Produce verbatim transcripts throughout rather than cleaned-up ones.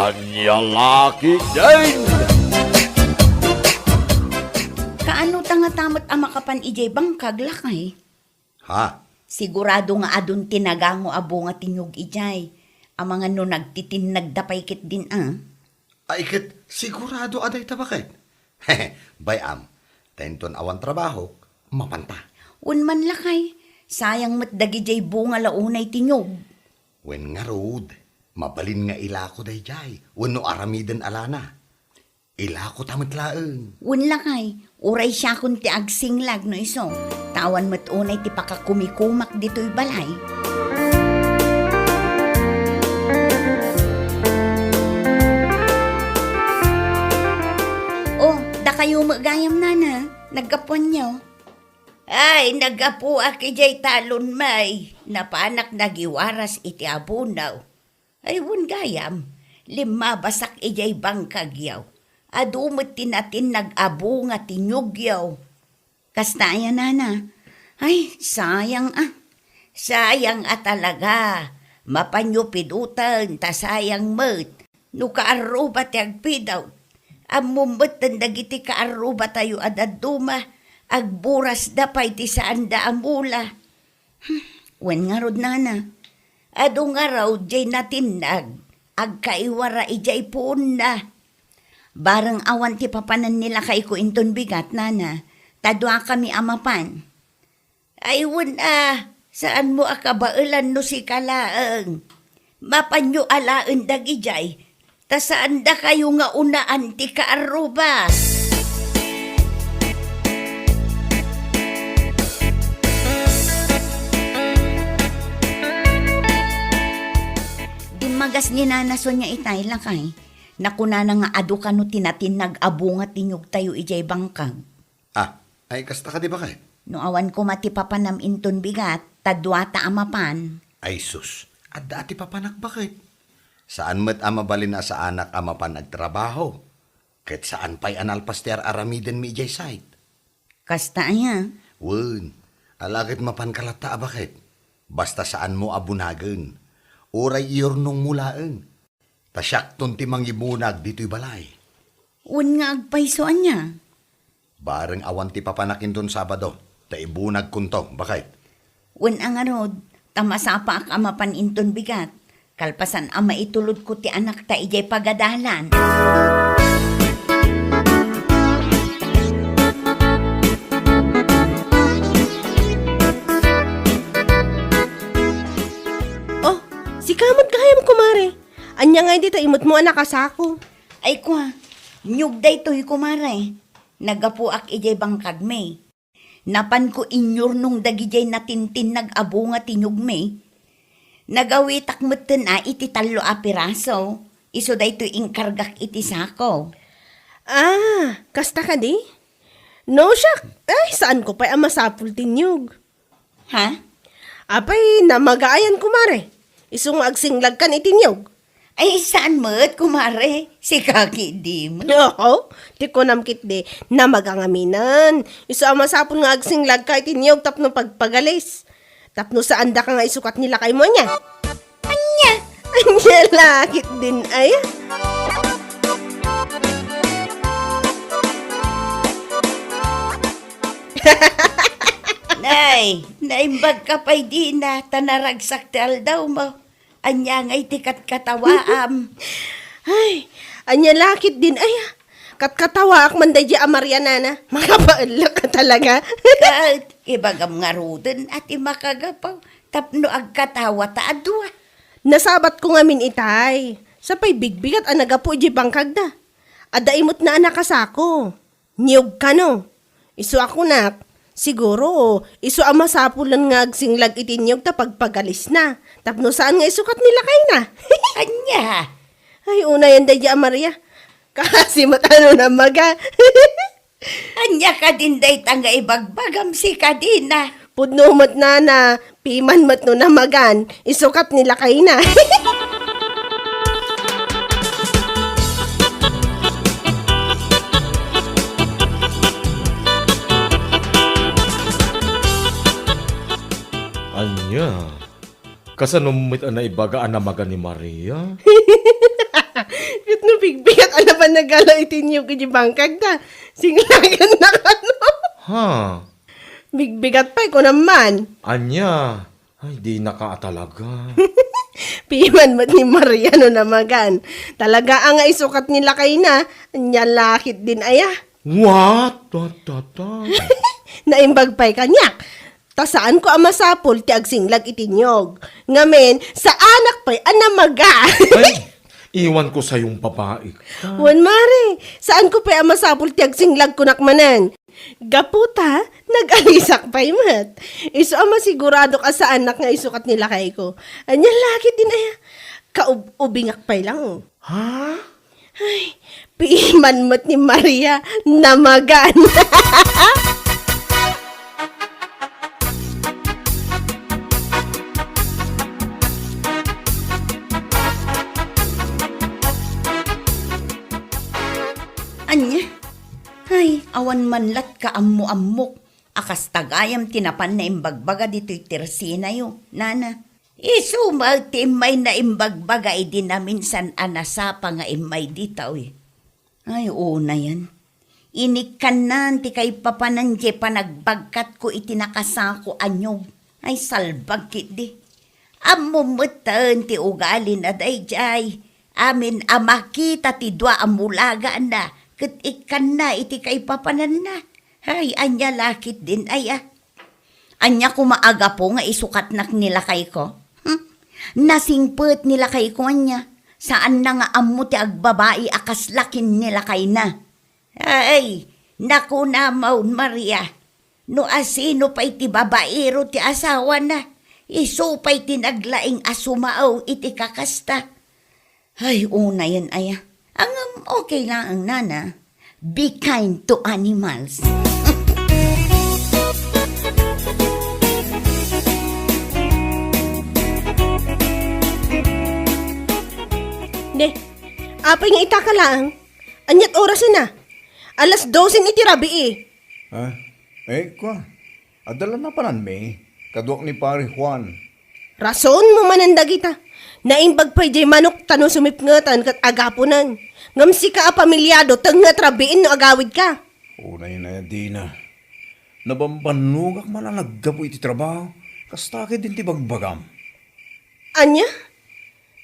Ania la ketdin? Kaano ta ngata met a makapan idiay bangkag, lakay? Ha? Sigurado nga adun ti nagango a bunga ti niyog idiay. Amangan no nagtitinnagda pay ketdin a. Ay ket sigurado a dayta baket. Bay-am, ta inton awan trabahok, mapanta. Wen man lakay, sayang met dagidiay bunga la unay ti niyog. Wen ngarud, mabalin nga ilako daydiay, wenno aramiden a lana. Ilako ta met laeng. Wen lakay, uray siakon ti agsinglag no isu. Ta awan met unay ti pakakumikumak ditoy balay. Oh, dakayo met gayam, nana. Naggapuanyo? Ay, naggapuak idiay talon, may. Napanak nagiwaras iti abunaw. Ay, wen gayam, limmabasak idiay bangkagyo. Adu met ti natinnag a bunga ti niyogyo. Kasta aya, nana? Ay, sayang a. Sayang a talaga. Mapanyo pidoten ta sayang met no kaarruba ti agpidawt. Ammom metten dagiti kaarrubatayo a dadduma, agburasda pay ti saanda a mula. Hmm, wen ngarud, nana? Adu ngarud diay natinnag, agkaiwara idiay puonna. Bareng awan ti papanan ni lakayko inton bigat, nana, ta duakami a mapan. Ay, wen a, saanmo a kabaelan no sika laeng. Mapanyo alaen dagidiay, ta saandakayo nga unaan ti kaarruba. Dimmagas ni Nana Sonia itay, lakay. Nakunana nga adu kano ti natinnag a bunga ti niyogtayo idiay bangkag. Ah, ay kasta kadi baket? No awan koma ti papanam inton bigat, ta duata a mapan. Ay sus, adda a ti papanak baket. Saan met a mabalin a saanak a mapan agtrabaho. Ket saan pay a nalpas ti ar-aramidenmi idiay site. Kasta aya? Wen, ala ket mapanka latta a baket. Basta saanmo a bunagen. Uray iyurnongmo laeng. Ta siakton ti mangibunag ditoy balay. Wen nga agpayso ania? Bareng awan ti papanak inton Sabado, ta ibunagkonto, baket. Wen a ngarud, ta masapaak a mapan inton bigat, kalpasan a maitulodko ti anakta idiay pagadalan. Oh, sika met gayam, kumare. Ania ngay dita imutmo a nakasako? Ay kua, niyog daytoy, kumare. Naggapuak idiay bangkagmi. Napanko inyurnong dagidiay natintinnag a bunga ti niyogmi. Nagawitak metten a iti tallo a piraso. Isu daytoy inkargak iti sako. Ah, kasta kadi? No, siak. Ay, saanko pay a masapul ti niyog. Ha? Apay, namagaayan, kumare. Isu nga agsinglagkan iti niyog. Ay, saan met, kumare? Sika ketdi met. Oo, ti kunam ketdi, namaga ngaminen. Isu a masapul nga agsinglagka iti niyog tapno pagpagalis. Tapno saandaka nga isukat ni lakaymo, ania? Ania? Ania la ketdin, ay? Nay, naimbagka pay dina, ta naragsak ti aldawmo. Ania ngay ti katkatawaam? Ay, ania la ketdin, ay, katkatawaak man daydiay a Maria, nana. Makapaellek ka talaga. Ket, ibagam ngaruden a ti makagapu, tapno agkatawa ta a dua. Nasabatko ngamin itay. Sapay bigbigat a naggapu idiay bangkagda. Adda imutna a nakasako. Niyog kano? Isu a kunak, siguro, isu a masapulen nga agsinglag iti niyog ta pagpagalisna, tapno saan nga isukat ni lakayna. Ania? Ay, unayen daydiay a Maria. Kaasi met a no namaga. Ania kadin dayta nga ibagbagam, sika dina? Pudno met, nana, piman met no namagan, isukat ni lakayna. Ania? Kasano met a naibaga a namaga ni Maria? Ket no bigbigat a napan nagala iti inyog iti bangkag ta, singlagan na kano. Ha? Bigbigat pay, kunam man. Ania? Ay, dinaka a talaga. Piman met ni Maria no namagan. Talaga a nga isukat ni lakayna, ania la ketdin aya. What? What? What? What? Naimbag pay kaniak. Ta saanko a masapul ti agsinglag iti inyog. Ngamin, saanak pay a namaga. Ay, iwan ko sayong babae ka. Wen, Mare, saanko pay a masapul ti agsinglag kunak manen. Gapu ta, nag-alisak pay met. Isu a masiguradok a saanak nga isukat ni lakayko. Ania la ketdin aya. Kaub-ubingak pay lang. Ha? Ay, piman met ni Maria, namagan. Ania? Ay, awan man lat kaammo-ammok a kasta gayam ti napan naimbagbaga ditoy Tercenayo, nana. Isu met ti immay naimbagbaga idi naminsan a nasapa nga immay ditoy. Ay, unayen. Inikkannan ti kaipapanan diay panagbagkatko iti nakasako a niog. Ay, salbag ketdi. Ammom metten ti ugalina daydiay. Amin a makita ti dua a mulagana ket ikkanna iti kaipapananna. Ay, ania la ketdin aya. Ania koma a gapu nga isukatnak ni lakayko? Hmm? Nasingpet ni lakayko ania? Saanna nga ammo ti agbabai a kasla ken ni lakayna. Ay, nakunam, Maria. No asino pay ti babaero ti asawana, isu pay ti naglaing a sumao iti kakasta. Ay, unayen aya. Ngem okay laeng, nana. Be kind to animals. Ne, apay nga itaka laeng? Aniat orasen a? Alas dosen iti rabii. Ah, eh, kua. Adda la napananmi, kaduak ni Pare Juan. Rason mo manen dagita. Naimbag pay diay manok ta no sumipngetan ket agapunen. Ngem sika a pamilyado, tengnget rabiin no agawidka. Unay na, Dina. Nabambannogak man a naggapu iti trabaho. Kasta ketdin ti bagbagam. Ania?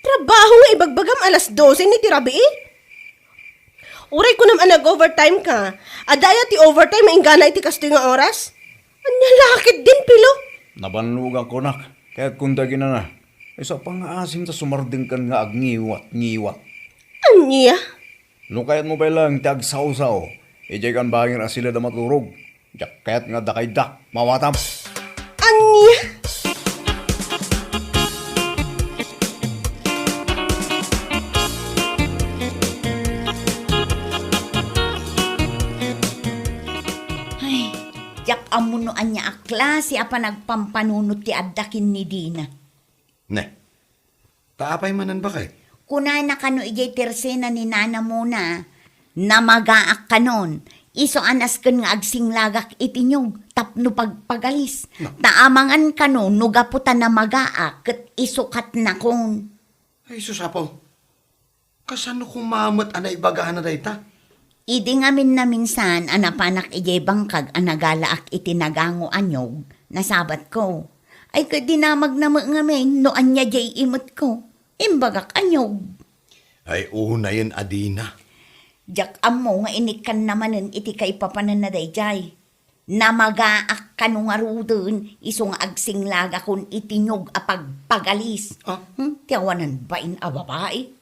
Trabaho nga ibagbagam alas dosen iti rabii? Uray kunam a nag-overtime ka, adda aya ti overtime nga inggana iti kastoy nga oras? Ania la ketdin, Pilo? Nabannogan kunak, kayatko dagina na. Isu a pangngaasim ta sumardengkan nga agngiwat-ngiwat. Ania? No kayatmo pay laeng ti agsawsaw, idiay kan bangir a silad a maturog. Diak kayat nga adda kayda, mawatam. Ania? Ay, diak ammo no ania a klase a panagpampanunot ti adda ken ni Dina. Ne, ta apay manen, baket? Kunana kano idiay tersena ni Nana Mona, "Namagaak kanon, isu a nasken nga agsinglagak iti niog tapno pagpagalis. No. Ta amangan kano no gapu ta namagaak ket isukatnakon." Ay, sus, Apo. Kasano koma met a naibagana dayta? Idi ngamin naminsan a napanak idiay bangkag a nagalaak iti nagango a niog, nasabatko. Ay, ket dinamagna met ngamin no ania diay imetko. Imbagak a niog. Ay, unayen a Dina. Diak ammo nga inikkanna manen iti kaipapananna daydiay. Namagaak kano ngaruden, isu nga agsinglagakon iti niog a pagpagalis. Ah? Hmm? Ti awanan bain a babai.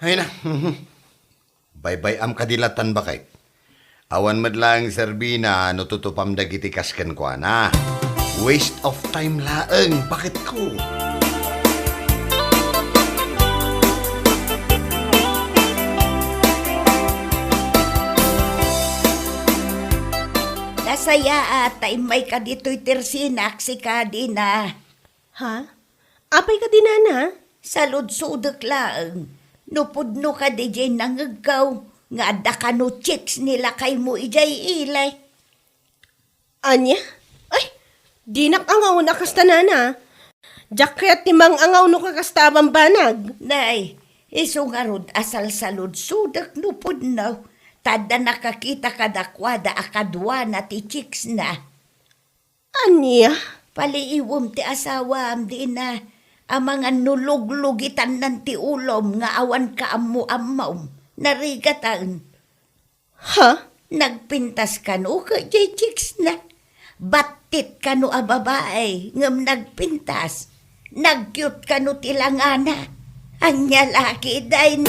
Ay na. Baybay-am kadi latan, baket. Awan met laeng serbina no tutupam dagiti kas kenkuana. Waste of time laeng, baketko. Nasayaat ta immayka ditoy tersinak, sika, Dina. Ha? Apay kadi, nana? Saludsodek laeng no pudno kadi diay nangegko nga adda kano chicks ni lakaymo idiay ili. Ania? Ay, dinak angaw a kasta, nana. Diak kayat ti mang-angaw no kakasta a bambanag. Nay, Isu ngarud a salsaludsodek no pudno, ta adda nakakita kadakuada a kaduana ti chicksna. Ania? Paliiwem ti asawam, Dina, amangan no luglugitannan ti ulom nga awan kaammo-ammom. Narigatan. Ha? Nagpintas kano ket jay chicksna? Battit kano a babae ngem nagpintas? Nag-cute kano ti langana? Ania la ketdin?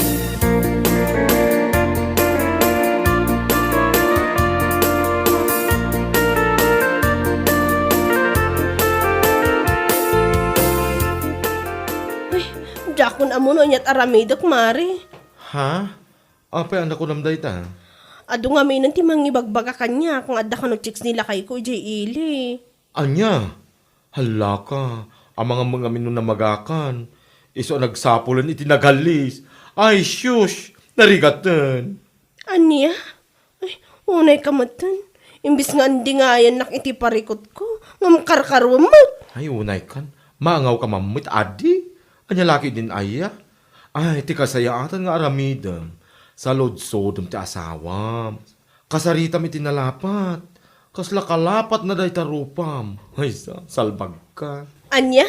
Ay, diakon ammo no aniat aramidek, Mare. Ha? Apay a nakunam dayta? Adu ngamin ti mangibagbaga kaniak nga adda kano chicks ni lakayko idiay ili. Ania? Hallaka, amangan met ngamin no namagakan. Isu a nagsapulen iti naghallis. Ay, shush! Narigaten! Ania? Ay, unayka metten. Imbes nga andingayannak iti parikutko, ngem karkaruem met. Ay, unaykan. Maangawka man met, adi? Ania la ketdin aya? Ay, ti kasayaatan nga aramidem. Saludsodem ti asawam. Kasaritam iti nalapat. Kasla kalapatna dayta rupam. Ay, sa-, salbagka. Ania?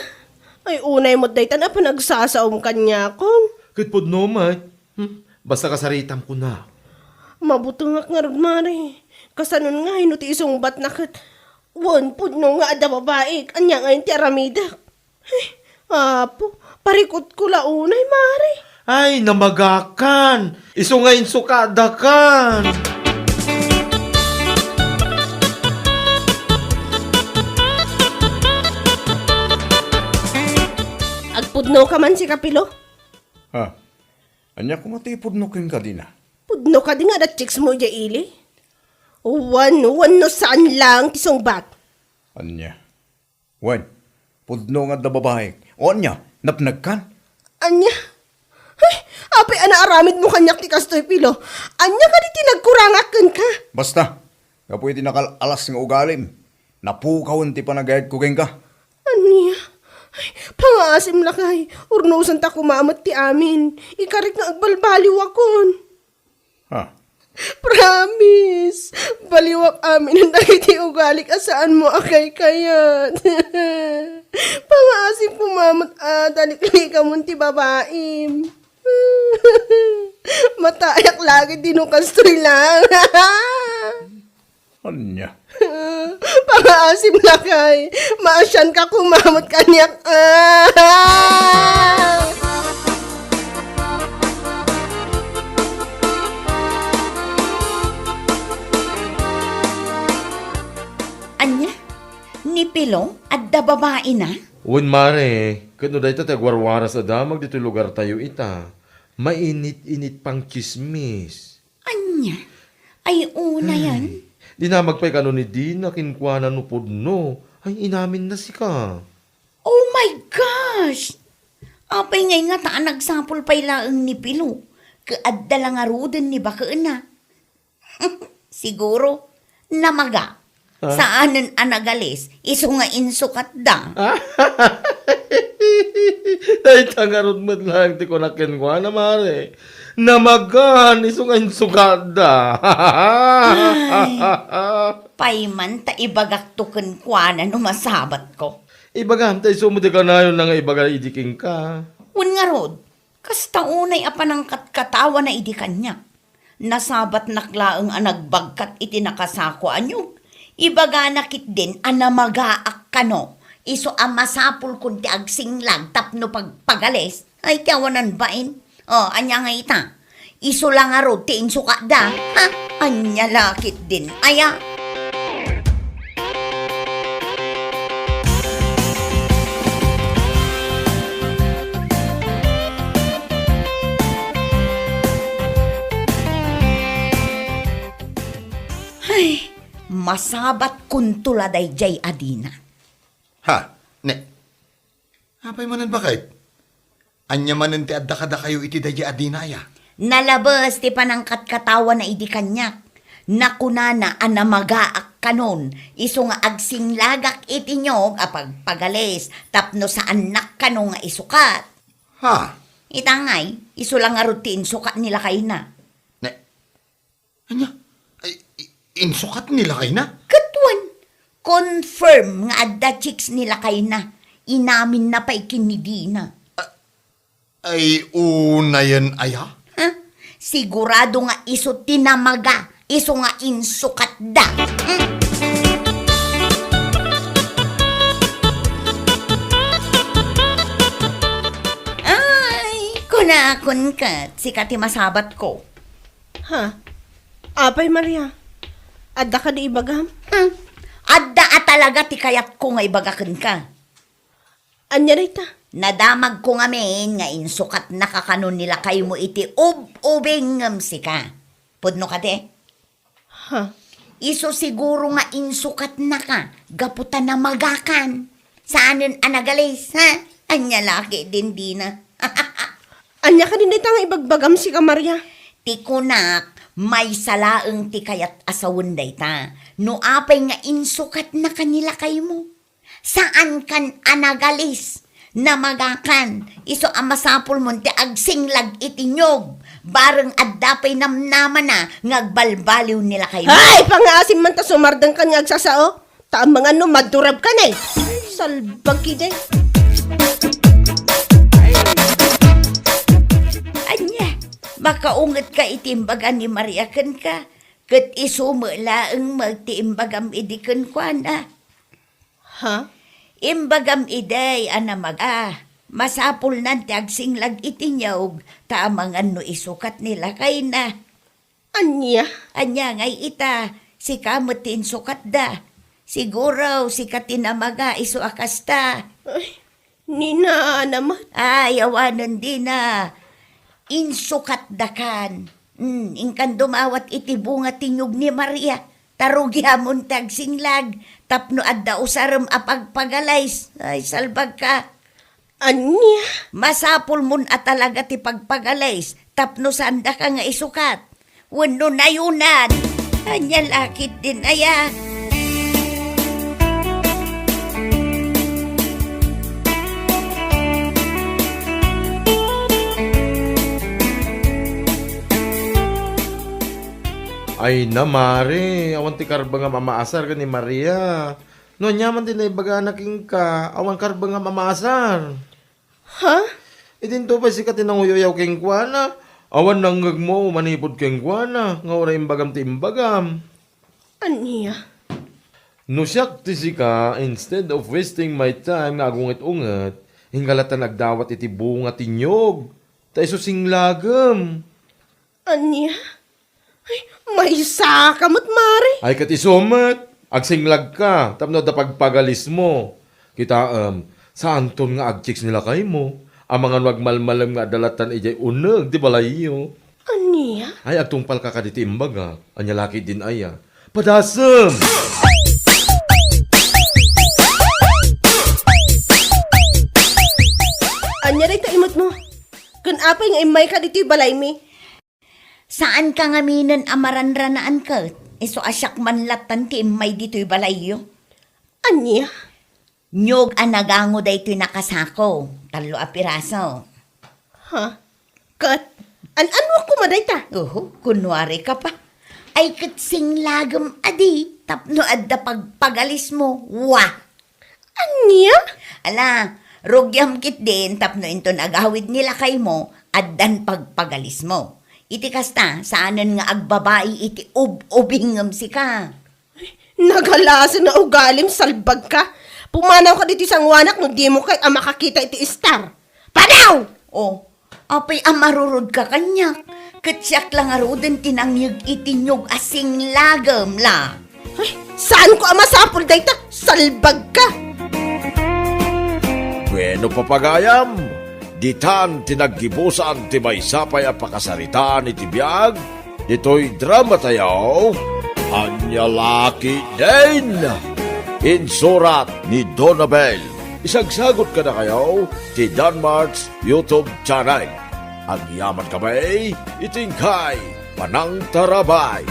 Ay, unay met daytan a panagsasaom kaniakon. Ket pudno met. Hmm? Basta kasaritam kuna. Mabutengak ngarud, Mare. Kasanon ngay no ti isungbatna ket wen pudno nga adda babaik. Ania ngay ti aramidek? Ay, Apo, parikutko la unay, Mare. Ay, namagakan! Isu nga insukadakan! Agpudnoka man, sika, Pilo? Ha? Ania koma ti ipudno kenka, Dina? Pudno kadi nga adda chicks mo idiay ili? Wen, wenno saan laeng ti sungbat? Ania? Wen, pudno nga adda babaik. O ania, napnagkan? Ania? Ay, apay a naaramidmo kaniak ti kastoy, Pilo? Ania kadi ti nagkurangak kenka? Basta, gapu iti nakal-alas nga ugalim, napukawen ti panagayatko kenka. Ania? Ay, pangaasim lakay. Urnosanta koma met ti amin. Ikarik nga agbalbaliwakon. Ha? Promise! Baliwak amin dagiti ugalik a saanmo a kaykayat. Pangaasim koma met a taliklikamon ti babaim. Matayak lagi ti no kastoy lang. Ania? Pangaasim lakay. Maasianka koma met kaniak. Ah! Ania? Ni Pilong, adda babaina? Wen, Mare, ket no dayta ti agwarwaras a damag ditoy lugartayo ita, mainit-init pang tsismis. Ania? Ay, unayan. Ay, dinamag pay kano ni Dina kenkuana no pudno. Ay, inaminna sika. Oh my gosh! Apay ngay ngata a nagsapul pay laeng ni Pilo? Ket adda la ngaruden ni bakena. Siguro, namaga. Ah? Saanen a nagalis, isu nga insukatda. Dayta ngarud met laeng ti kunak kenkuana, Mare. Namagan, isu nga insukatda. Ay, pay man ta ibagakto kenkuana no masabatko. Ibagam ta isu met ti kanayonna nga ibaga idi kenka. Wen ngarud, kasta unay a panangkatkatawana idi kaniak. Nasabatnak laeng a nagbagkat iti nakasako a niog. Ibagana ketdin a namagaak kano, isu a masapulkon ti agsinglag tapno pagpagalis. Ay, ti awanan bain. O, ania nga ita? Isu la ngarud ti insukatda. Ha? Ania la ketdin aya? Ay, masabatkonto la daydiay a Dina. Ha? Ne? Apay manen, baket? Ania manen ti adda kadakayo iti daydiay a Dina aya? Nalabes ti panangkatkatawana idi kaniak. Nakunana a namagaak kanon, isu nga agsinglagak iti niog a pagpagalis tapno saannak kano nga isukat. Ha? Ita ngay, isu la ngarud ti insukat ni lakayna. Ne, ania? Ay, i-, insukat ni lakayna? Ket wen, confirm nga adda chicks ni lakayna. Inaminna pay ken ni Dina. Ah, ay, unayen aya? Ha? Sigurado nga isu ti namaga, isu nga insukatda. Hmm? Ay, kunakon ket, sika ti masabatko. Ha? Apay, Maria? Adda kadi ibagam? Hmm. Adda a talaga ti kayatko nga ibaga kenka. Ania dayta? Nadamagko ngamin nga insukatnaka kano ni lakaymo iti ub-ubing ngem sika. Pudno kadi? Ha? Isu siguro nga insukatnaka gapu ta namagakan. Saanen a nagalis, ha? Ania la ketdin, Dina? Ania kadin dayta nga ibagbagam, sika Maria? Ti kunak, maysa laeng ti kayat a sawen dayta. No apay nga insukatnaka ni lakaymo. Saankan a nagalis, namagakan, isu a masapulmon ti agsinglag iti niog, bareng adda pay namnamana nga agbalbaliw ni lakaymo. Ay, pangaasim man ta sumardengkan nga agsasao. Ta amangan no madurabkan, eh. Salbag kidi. Ania, makaungetka iti imbaga ni Maria kenka, ket isu met laeng met ti imbagam idi kenkuana. Ha? Imbagam idi a namaga, masapulnan ti agsinglag iti niog, ta amangan no isukat ni lakayna. Ania? Ania ngay ita, sika met ti insukatda. Siguro, sika ti namaga isu a kasta. Ay, ni nana met. Ay, awanen, Dina. Insukatdakan. Hmm, inkan dumawat iti bunga ti niog ni Maria. Ta rugiamon ti agsinglag, tapno adda usarem a pagpagalis. Ay, salbagka. Ania? Masapulmon a talaga ti pagpagalis, tapno saandaka nga isukat. Wenno nayunan. Ania la ketdin aya? Ay na, Mari, awan ti karbengam a maasar ken ni Maria. No ania man ti naibagana kenka, awan karbengam a maasar. Ha? Idinto pay sika ti nanguyaw kenkuana. Awan nangngegmo manipud kenkuana, nga uray imbagam ti imbagam. Ania? No siak ti sika, instead of wasting my time nga agunget-unget, inka lattan agdawat iti bunga ti niog, ta isu singlagem. Ania? Ay, maysaka met, Mari. Ay, ket isu met, agsinglagka, tapno adda pagpagalismo. Kitaem, saanton nga agchicks ni lakaymo, amangan no agmalmalem nga adda lattan idiay uneg ti balayyo. Ania? Ay, agtungpalka kaditi imbagak, ania la ketdin aya? Padasem! Ania dayta imutmo? Ken apay nga immayka ditoy balaymi? Saanka ngaminen a maranranaan ket, isu a siak man lattan ti immay ditoy balayyo. Ania? Niog a nagango daytoy nakasako, tallo a piraso. Ha? Ket, an-anuak koma dayta? Oho, kunwari ka pa. Ay ket singlagem a di, tapno adda pagpagalismo, wa! Ania? Ala, rugiam ketdin tapno inton agawid ni lakaymo, addan pagpagalismo. Iti kasta, saanen nga agbabai iti ub-ubingem sika. Nagalasen a ugalim, salbagka. Pumanawka ditoy sanguanak no dimo kayat a makakita iti star. Panaw! O, apay a marurodka kaniak? Ket siak la ngaruden ti nangyeg iti niog a singlagem la. Ay, saanko a masapul dayta, salbagka! Bueno, papagayam, ditan ti naggibusan ti maysa pay a pakasaritaan iti biag ditoy dramatayo, Ania la ketdin? Insurat ni Donabel. Isagsagut kadakayo ti Danmart's YouTube channel. Agyaman kami iti inkay panangtarabay.